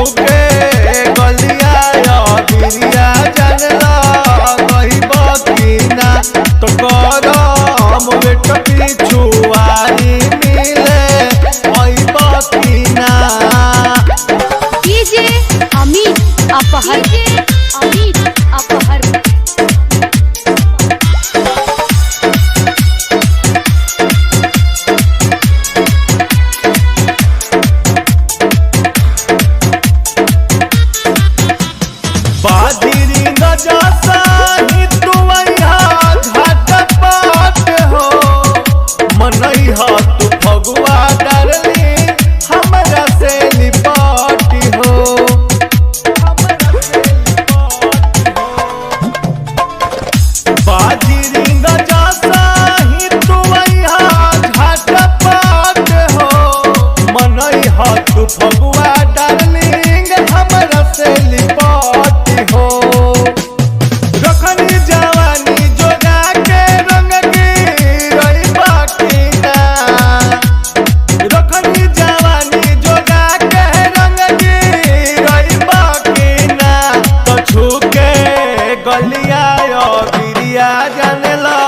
छूके गलिया बिरिया जानला गई बकीना तो करम बेट पिछुआरी मिले ओई बकीना। डीजे अमित अपहर, अमित अपहर। बाजरी नजासा ही तुवैया घाट पाट हो मनई हो तू फगुआ डरली हमरा से लिपटी हो, हमरा से लिपटी हो। बाजरी नजासा ही तुवैया घाट पाट हो मनई हो तू फगुआ डार्लिंग हमरा से लिपटी हो। रखनी जवानी जोगा के रंग गिरई बाकीना, रखनी जवानी जोगा के रंग गिरई बाकीना तो छूके गलिया बिरिया जानला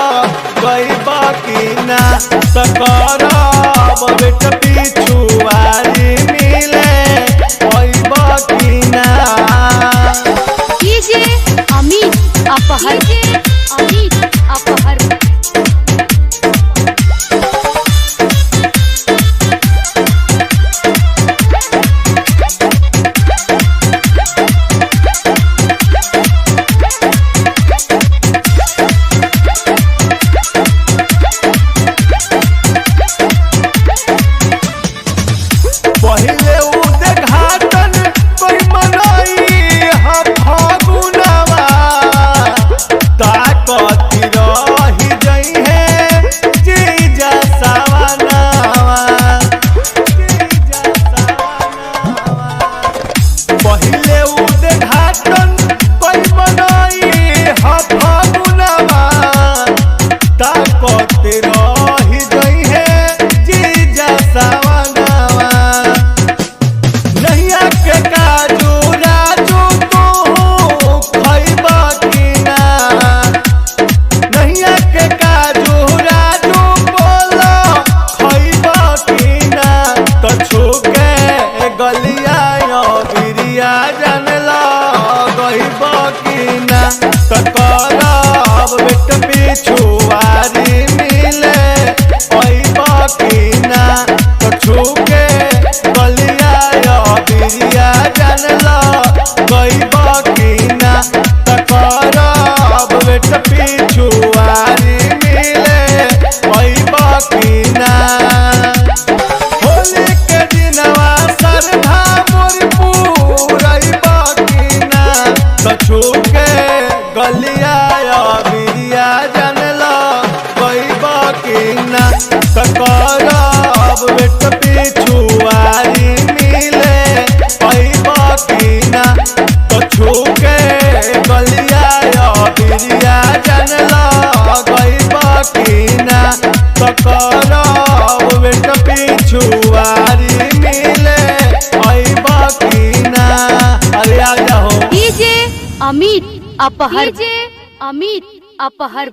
गई बाकीना तो करब बेट पिछुआरी मिले ओई बाकीना। डीजे अमित अपहर, अमित अपहर। पहिले उद्घाटन कोई मनाई हा फागुनवा ताकत रही जई है जीजा सवानावा, जीजा सवानावा। पहिले उद्घाटन कोई मनाई हा फागुनवा ताकत रही जई है जीजा सवानावा। नैया के काजू राजू तू खइबा की ना, नैया के काजू राजू बोलो खइबा की ना तो छूके गलिया बिरिया जानला गइबा की ना तो करब बेट पिछुआरी मिले अइबा की ना तो छूके गलिया बिरिया जानला गइबा की ना तो करब बेट पिछुआरी मिले अइबा की ना। होली के दिनवा सरधा मोर पूरई बाकीना तो छूके गलिया बिरिया जानला गई बाकीना तो करब बेट पिछुआरी मिले अई बाकीना तो छूके गलिया बिरिया जानला गई बाकीना तो करब बेट पिछुआरी मिले अई बाकीना। अरे आ जाओ। डीजे अमित अपहर, डीजे अमित अपहर।